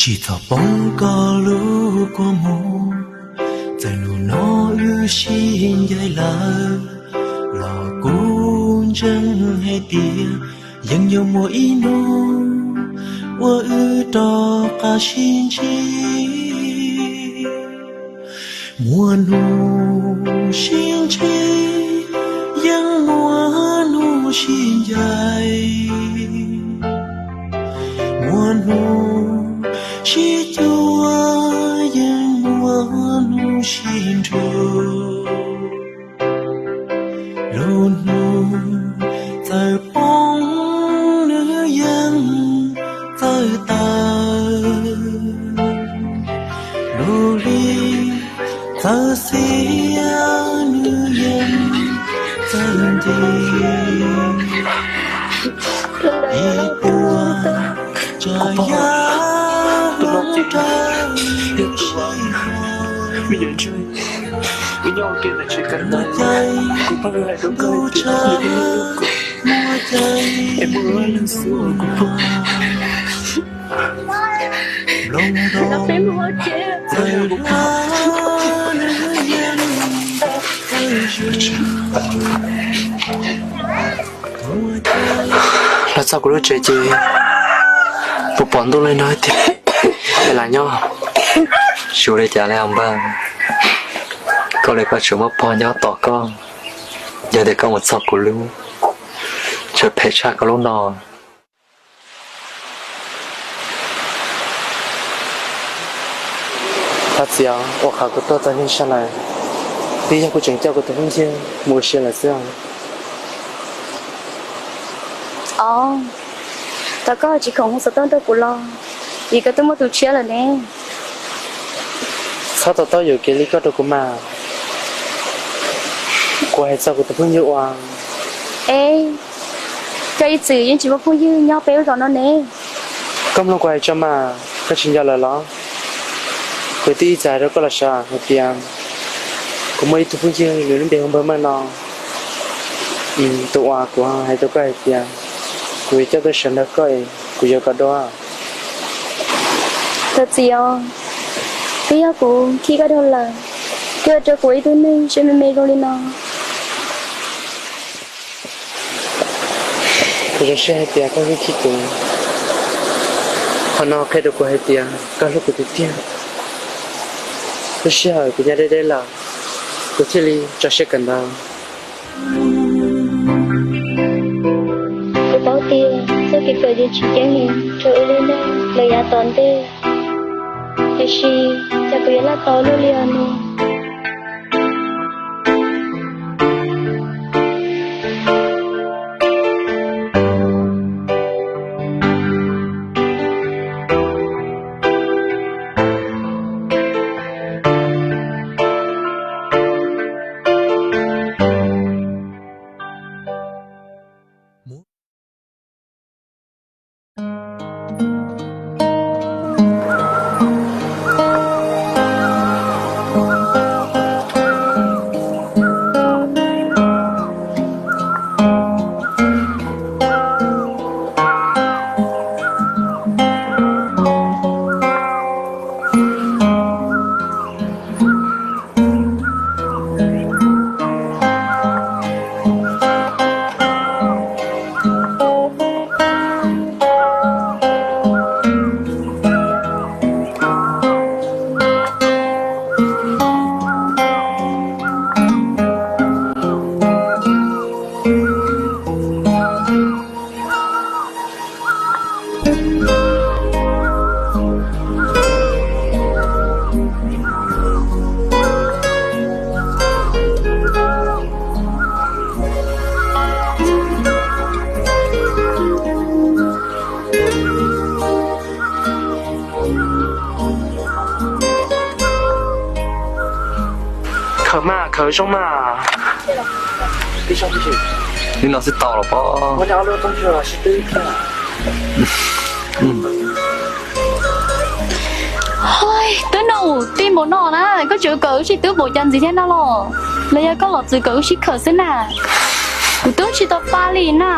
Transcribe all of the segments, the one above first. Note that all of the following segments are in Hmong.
Tsis txhob poob koj lub kua muag, txawm hnub no wb sib ncaim lawm, los kuv ntseeg hais tias yeej yuav muaj ib hnub uas wb rov qab sib ntsib. Muaj hnub sib ntsib, yeej muaj hnub sib ncaim. Muaj hnub sib cuag, yeej muaj hnub sib nrug. Lub hnub txawm poob, nws yeej txawj tawm. Lub hli txawm xiav, nws yeej txawj nce. Ib puas tsav yam hlub rau sib hlo. Muaj cai, kuv pab hais rau koj tias muaj cai, es muaj leej xwb kuv pab. Nplooj ntoo txawm hla, nws yeej txawj zws. Los txog kuv lub tsev ces puas pom ntuj li no tiag, es lam nyob. Xyov li cas li os npawg, koj li koj tseem muaj pog nyob tos koj. Yog tias koj mus txog kuv lub, tsam phem tshaj koj lub no. Thov txim os, ua qhov kuv tuaj txog hnub sab lawm, twb yog kuv tseem coj kuv tus phooj ywg mus ua si lawm xwb os. Os, thov koj tsis khoom hu xov tooj rau kuv los, vim koj twb muaj tus tshiab lawm ne. Txhob to taub yuam kev li koj rau kuv mas. Kuv hais txog kuv tus phooj ywg uas... Es, koj ib txwm yeej tsis muaj phooj ywg nyob peb lub zos no ne. Koj mloog kuv hais tso mas, koj tsis nco lawm los? Kuv twb ib txwm hais rau koj los sav hais tias kuv muaj ib tug phooj ywg, nws lub npe hu Npawg Meej no. Tus uas kuv hais rau koj hais tias kuv yuav coj tuaj sawv nrog koj es kuv yuav koj dua. Thov txim os, twb yog kuv khib koj dhau lawm, thiaj ua rau kuv ib tug neeg siab me me zoo li no. Kuv zoo siab hais tias koj hlub khib kuv, qhov no qhia rau kuv hais tias koj hlub kuv tiag tiag. Lub sij hawm kuv nyob deb deb lawm, kuv thiaj li tso siab kawm ntawv. Kuv paub tias txoj kev kawm yeej tsis ceeb heev rau wb li no lawm yav tom ntej, tiam sis cas kuv yuav laj tau luaj li os no. Khaws mas, khaws zoo mas. Li no xwb tau los pob. Twb no ua tij npaum no na, koj tseem kawm wb sib twb npaum cas ntxiv thiab no los? Los yog koj los txwv kawm wb sib khaws xwb na? Kuv twb tsis tau pab li na.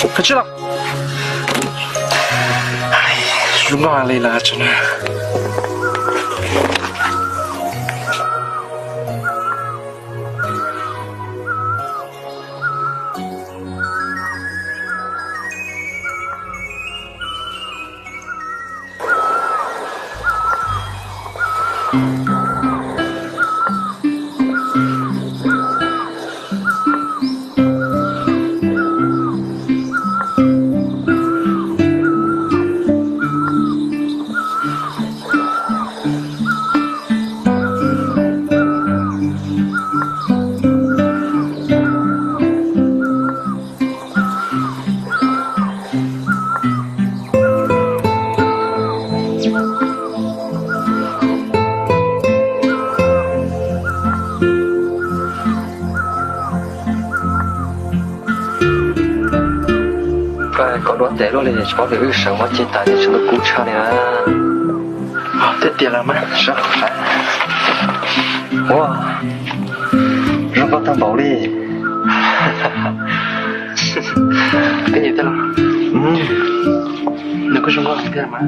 Koj tsis los. Zoo nkauj li lawm tso na. Koj kov duab ntev luaj li tsis paub tias wb sawv muab ceg tas ces tsam no kub tshaj li na. Tej tias lawm mas sawv. Ua, zoo nkauj tag npaum li. Koj nyiam thiab los? Nws kuj zoo nkauj heev thiab mas.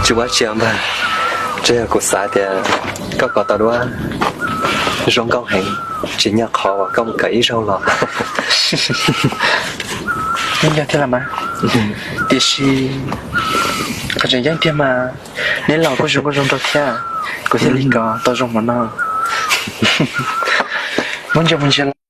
Tsis muaj tsi ntag, tsuas yog kuv xav tias koj kov tau duab zoo nkauj heev, tsis nyog qhov uas koj mus kawm ib zaug los. Yeej yog thiab los mas, tiam sis qhov tseem ceeb tiag mas neb los kuj zoo nkauj zoo nraug thiab, kuv thiaj li kov tau zoo hmo no. Muab ntsia mus ntsia los.